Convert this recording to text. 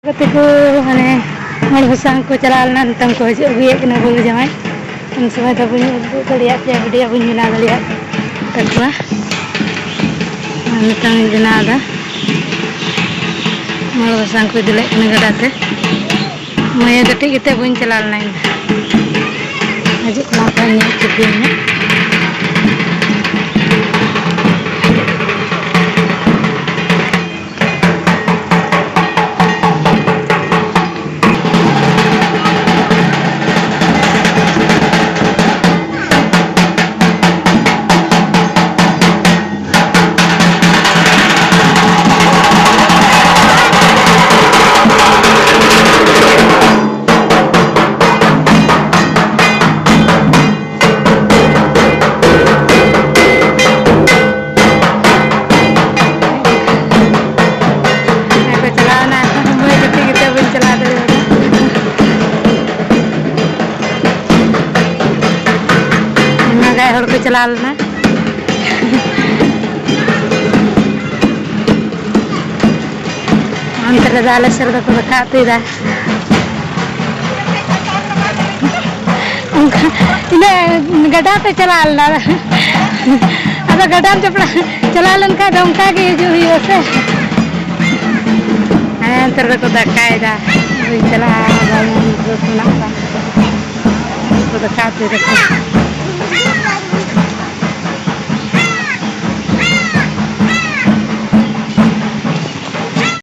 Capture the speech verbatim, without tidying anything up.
ᱜᱟᱛᱮ ᱠᱚ, ᱢᱟᱱᱮ, ᱦᱚᱲ ᱵᱷᱟᱥᱟᱱ ᱠᱚ ᱪᱟᱞᱟᱣ ᱞᱮᱱᱟ, ᱱᱤᱛᱚᱝ ᱠᱚ ᱦᱤᱡᱩᱜ ᱟᱹᱜᱩᱭᱮᱫ ᱠᱤᱱᱟ ᱵᱟᱹᱦᱩ ᱡᱟᱶᱟᱭ᱾ ᱩᱱ ᱥᱚᱢᱚᱭ ᱫᱚ ᱵᱟᱹᱧ ᱩᱫᱩᱜ ᱫᱟᱲᱮᱭᱟᱜ ᱯᱮᱭᱟ, ᱵᱷᱤᱰᱤᱭᱳ ᱵᱟᱹᱧ ᱵᱮᱱᱟᱣ ᱫᱟᱲᱮᱭᱟᱜ ᱛᱟᱠᱚᱣᱟ᱾ ᱟᱨ ᱱᱤᱛᱚᱝ ᱤᱧ ᱵᱮᱱᱟᱣ ᱮᱫᱟ, ᱦᱚᱲ ᱵᱷᱟᱥᱟᱱ ᱠᱚ ᱤᱫᱤ ᱞᱮᱫ ᱠᱤᱱᱟ ᱜᱟᱰᱟ ᱛᱮ᱾ ᱢᱟᱭᱟ ᱠᱟᱹᱴᱤᱡ ᱠᱟᱛᱮ ᱵᱟᱹᱧ ᱪᱟᱞᱟᱣ ᱞᱮᱱᱟ ᱤᱧ ᱫᱚ᱾ ᱦᱤᱡᱩᱜ ᱠᱟᱱᱟ ᱠᱚ ᱧᱮᱞ ᱦᱚᱪᱚ ᱯᱮᱭᱟᱹᱧ ᱦᱟᱸᱜ᱾ ᱟᱨ ᱠᱚ ᱪᱟᱞᱟᱣᱱᱟ, ᱢᱟᱹᱭ ᱠᱟᱹᱴᱤᱡ ᱜᱤᱫᱽᱨᱟᱹ ᱵᱟᱹᱧ ᱪᱟᱞᱟᱣ ᱫᱟᱲᱮᱭᱟᱫᱟ᱾ ᱟᱭᱢᱟ ᱜᱟᱱ ᱦᱚᱲ ᱠᱚ ᱪᱟᱞᱟᱣ ᱞᱮᱱᱟ᱾ ᱚᱱᱛᱮ ᱨᱮᱫᱚ ᱟᱞᱮ ᱥᱮᱫ ᱨᱮᱫᱚ ᱠᱚ ᱫᱟᱠᱟ ᱩᱛᱩᱭᱮᱫᱟ᱾ ᱚᱱᱠᱟ ᱤᱱᱟᱹ ᱜᱟᱰᱟ ᱯᱮ ᱪᱟᱞᱟᱣ ᱞᱮᱱᱟ, ᱟᱫᱚ ᱜᱟᱰᱟ ᱨᱮ ᱡᱚᱯᱲᱟᱣ ᱪᱟᱞᱟᱣ ᱞᱮᱱᱠᱷᱟᱱ ᱫᱚ ᱚᱱᱠᱟ ᱜᱮ ᱦᱤᱡᱩᱜ ᱦᱩᱭᱩᱜᱼᱟ ᱥᱮ᱾ ᱦᱮᱸ, ᱚᱱᱛᱮ ᱨᱮᱫᱚ ᱠᱚ ᱫᱟᱠᱟᱭᱮᱫᱟ᱾ ᱵᱟᱹᱧ ᱪᱟᱞᱟᱜᱼᱟ, ᱵᱟᱹᱧ ᱵᱩᱡᱷᱟᱹᱣ ᱥᱟᱱᱟ ᱠᱟᱱᱟ᱾ ᱩᱱᱠᱩ ᱫᱟᱠᱟ ᱩᱛᱩᱭ ᱫᱟᱠᱚ᱾